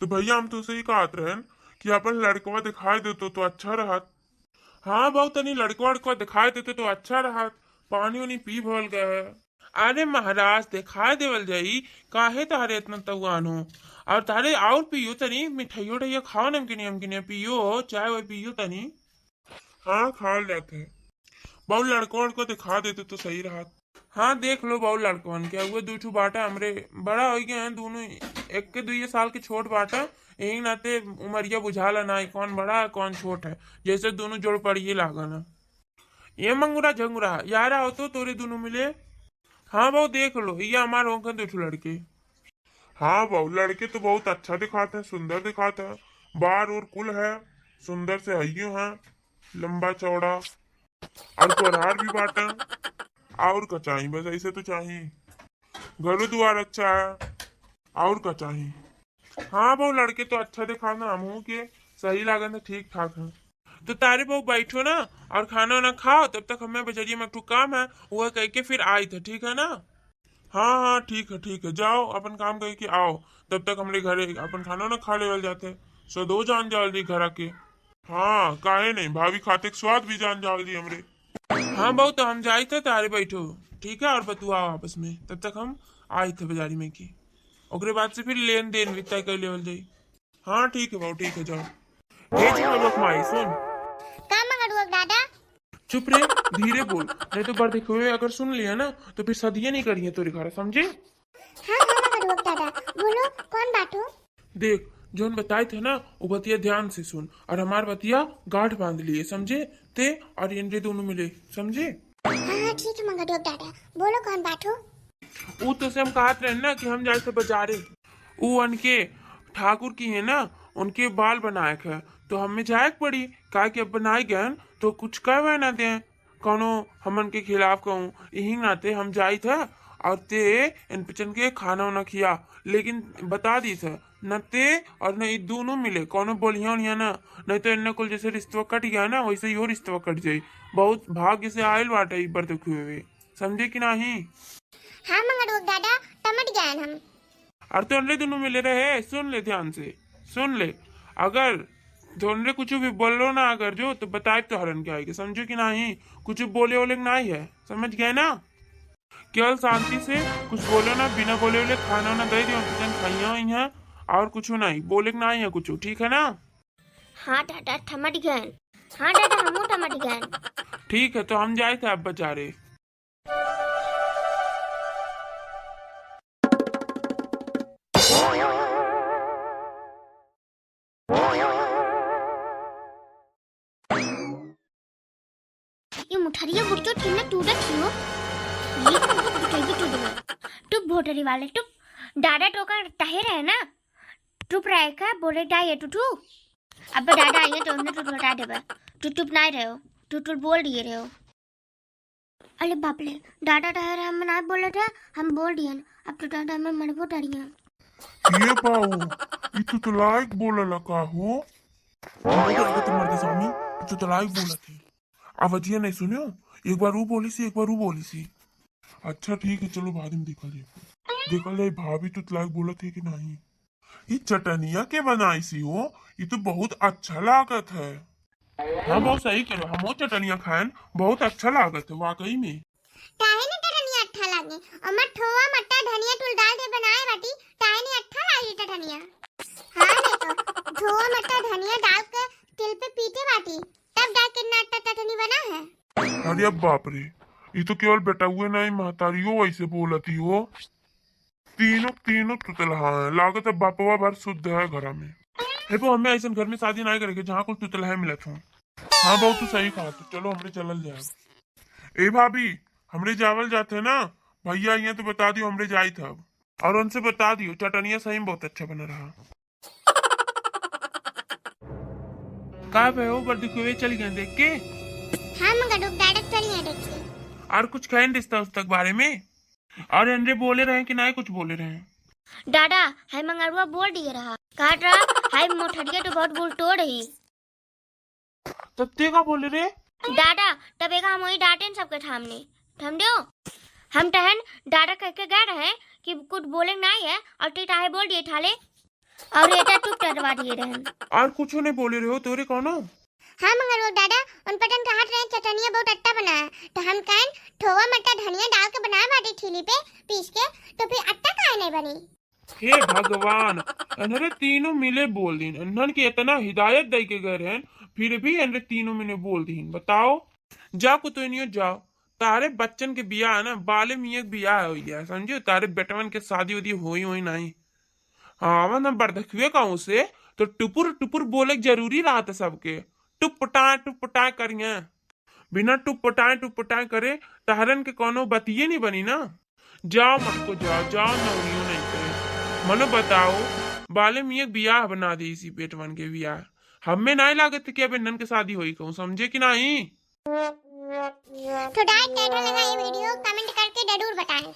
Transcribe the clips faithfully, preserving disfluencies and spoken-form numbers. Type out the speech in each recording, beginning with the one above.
तो भैया, हम तो सही कहत रहन कि अपन लड़कवा दिखाई देतो तो अच्छा रहत। हाँ बाऊ, तनी लड़कवा वड़कवा दिखाई देते तो अच्छा रहत। पानी उनी पी भल गए है। अरे महाराज, दिखाई देवल जाई, काहे तहरे इतना तउआन हो? और तहरे और पियो तनी, मिठाइयो उठाइयो खाओ, नमकीनिया नमकीनिया पियो, चाय वाय पियो तनी। हाँ, खाल जात है। बाऊ, लड़कवा वड़कवा दिखा देते तो सही रहत। हाँ, देख लो बाऊ, लड़कवन के, उहे दू ठो बाटा हमरे बड़ा हो गए हैं, दोनों एक के दुइये साल के छोट बाटा, यही नाते उमरिया बुझाला ना, कौन बड़ा है, कौन छोट है, जैसे दोनों जोड़ पड़िए लागल है। ये मंगुरा झंगुरा, यार आओ तो तोरे दोनों मिले। हाँ बाऊ, देख लो, ये हमार होंगे दू ठो लड़के। हाँ बाऊ, लड़के तो बहुत अच्छा दिखाते हैं, सुंदर दिखाते हैं, बार और कुल है, सुंदर से हइयो हैं, लंबा चौड़ा, और कोरहार भी बाटा। और का चाही, बस ऐसे तो चाही। घरो दुआर अच्छा है, और का चाही? हाँ बाऊ, लड़के तो अच्छा दिखाते हैं, हमहू के सही लागत है, ठीक ठाक है। तो तारे बाऊ बैठो ना और खाना वाना खाओ, तब तक हमें बजरिया में एक ठो काम है, वो कह के फिर आई था, ठीक है ना? हाँ हाँ, ठीक है, ठीक है, जाओ अपन काम करके आओ, तब तक हमरे घरे अपन खाना ना खा लेवल जाते, सदो जान जाल रही घर आके। हाँ, काहे नहीं, भाभी खाते के स्वाद भी जान जाल रही हमरे। हाँ बाऊ, तो हम जाई थे, तारे बैठो, ठीक है, और बतुआओ आपस में, तब तक हम आई थे बाजारी में की, ओकरे बाद से फिर लेन देन भी तय कर लेवल जाई। हाँ ठीक है बाऊ, ठीक है, जाओ। ए झुमरुआ के माई, सुन। का मंगरुआ के दादा? चुप रे, धीरे बोल, नहीं तो बड़ देखुए अगर सुन लिया ना तो फिर सदिये नहीं करिए तोरे घर, समझे? हाँ हाँ मंगरुआ के दादा, बोलो कौन बात हो? देख, जौन बताए थे ना वो बतिया ध्यान से सुन, और हमार बतिया गांठ बांध लिए, समझे? ते और इनरे दोनों मिले, समझे? हाँ हाँ ठीक है मंगरुआ के दादा, बोलो कौन बात हो? ऊ तो से हम कहत रहे ना कि हम जाए थे बाजारे। ऊ उनके ठाकुर की है ना, उनके बाल बनाए के है, तो हमें जाए के पड़ी, काहे कि अब बनाए गए तो कुछ कहवे ना दे कौनो हमन के खिलाफ कहूँ। यही नाते हम जाई थे और ते इन पिचन के खाना उना खिया, लेकिन बता दी थे, न ते और न ई दोनों मिले कौनो बोलिया उलिया ना, नहीं तो इन्ने कुल जैसे रिश्तवा कट गया ना, वैसे ही वो रिश्तवा कट जाई। बहुत भाग्य से आयल बाटे ई बार देखुए हुए। समझे कि नाही? हाँ मंगरुआ के दादा, टमट गए हम। अरे तो अन्ने दोनों मिले रहे, सुन ले ध्यान से, सुन ले। अगर तो अन्ने कुछ भी बोलो ना अगर जो, तो बताए तो हरन के आएगा, समझो कि नाही? कुछ बोले ओले के नाही है, समझ गए ना? केवल शांति से कुछ बोलो ना, बिना बोले ओले खाना ना दे दियो, तुझे खाइया हुई है और कुछ नहीं बोले के नाही है कुछ, ठीक है ना? हाँ दादा, टमट गए। हाँ दादा, हमू टमट गए। ठीक है, तो हम जाए थे अब बाजारे। ये मुठरिया बुढ़ियो ठेला टूटत ही हो। ये टूट गया। टुप भोटरी वाले टुप। दादा टोका तहे रहे ना। टुप रहे का बोले डाये टुटू। अब दादा आइए तो उन्हें टुप हटा देबे। टुप टुप नहीं रहे हो। टुप टुप बोल दिए रहे हो। अरे बाप रे, दादा तो है, हम ना बोले थे, हम बोल दिए। अब तो दादा हमें मरबो डरिए। ये पाओ, ई तो तलाक बोलला का हो? हम बोल रहे थे मर्द स्वामी, ई तो तलाक बोला थे। आवाजिया नहीं सुनियो, एक बार वो बोली सी, एक बार वो बोली सी। अच्छा ठीक है, चलो बाद में देखा जाए, देखा जाए भाभी तो तलाक बोला थे कि नहीं। ई चटनिया के बनाई सी हो, ई तो बहुत अच्छा लागत है। हाँ, बहुत सही करो, हमहू चटनिया खाएन, बहुत अच्छा लागत है वाकई में। काहे न चटनिया अच्छा लागे? ओमा ठोवा, मट्टा, धनिया तुल डाल के बनाए बाटी, काहे नहीं अच्छा लागे चटनिया? हाँ, नहीं तो ठोवा, मट्टा, धनिया डाल के तिल पे पीटे बाटी, तब डाल के इतना अच्छा चटनी बना है। अरे अब बाप रे, ई तो केवल बेटउए नहीं, महतारियो वैसे बोलती हो। तीनों, तीनों तुतलहा हैं। लागत है बापवा भर शुद्ध है घरा में। हे बो, हमें ऐसन घर में शादी नहीं करे के, जहाँ कुल तुतलहा मिलत हो। हाँ बहू, तू सही कहा, तो चलो हमरे चलल जाए। ए भाभी, हमरे जावल जात है ना, भैया यहाँ तो बता दियो, हमरे जाइत है अब। और उनसे बता दियो, चटनिया सही में बहुत अच्छा बना रहा। का भयो, बड़ दुखवे चल गए देख के? हाँ, मगर रुक, direct चल गए देख के। और कुछ कहें रिश्ता उस तक बारे में? और इनरे बोले रहे कि नहीं कुछ बोले रहे? दादा, हाय मंगरुआ बोल दिए रहा। कहत रहा, हाय मोठरिया तो बहुत बुलटोड़ ही। तब ते का बोले रे? दादा, तब एक हम वही डांटेन सबके सामने। समझो? हम तहन दादा कह के गए रहे कि कुछ बोले नहीं है और ते ताहे बोल दिए ठाले। और एटा टूट टटवा दिए रहन। और कुछो नहीं बोले रहे हो तोरे कौनो? हाँ मंगरू दादा, उन पटन कहत रहे चटनिया बहुत अट्टा बना है, तो हम कहन ठोवा मट्टा धनिया डाल के बना बाटी ठीली पे पीस के, तो फिर अट्टा काहे नहीं बनी? हे भगवान, इन्हरे तीनों मिले बोल दिन, इन्हन के इतना हिदायत दे के गए रहन, फिर भी इन्हरे तीनों मिले बोल दिन। बताओ, जा कुतुनियो जाओ, तारे बच्चन के बियाह है ना, बाले मियाँ के बियाह हो गया, समझियो, तारे बेटवन के शादी उदी होई होई नहीं। हाँ, ना बरदखुए कहूँ से, तो टुपुर टुपुर बोले के जरूरी रहत है सबके, टुप पटाए टुप पटाए करिए, बिना टुप पटाए टुप पटाए करे, तहरन के कौनो बतिये नहीं बनी ना। जाओ मटको जाओ, जाओ नौनियो नहीं करे। मनो बताओ, बाले मियाँ के बियाह बना दे इसी बेटवन के बियाह। हमें नहीं लागत कि अब इन्हन के शादी होई कहूँ, समझे कि नहीं? तो डाइट कैसा लगा ये वीडियो, कमेंट करके जरूर बताएं।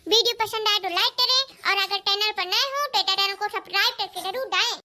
वीडियो पसंद आए तो लाइक करें और अगर चैनल पर नए हो तो चैनल को सब्सक्राइब करके जरूर जाएं।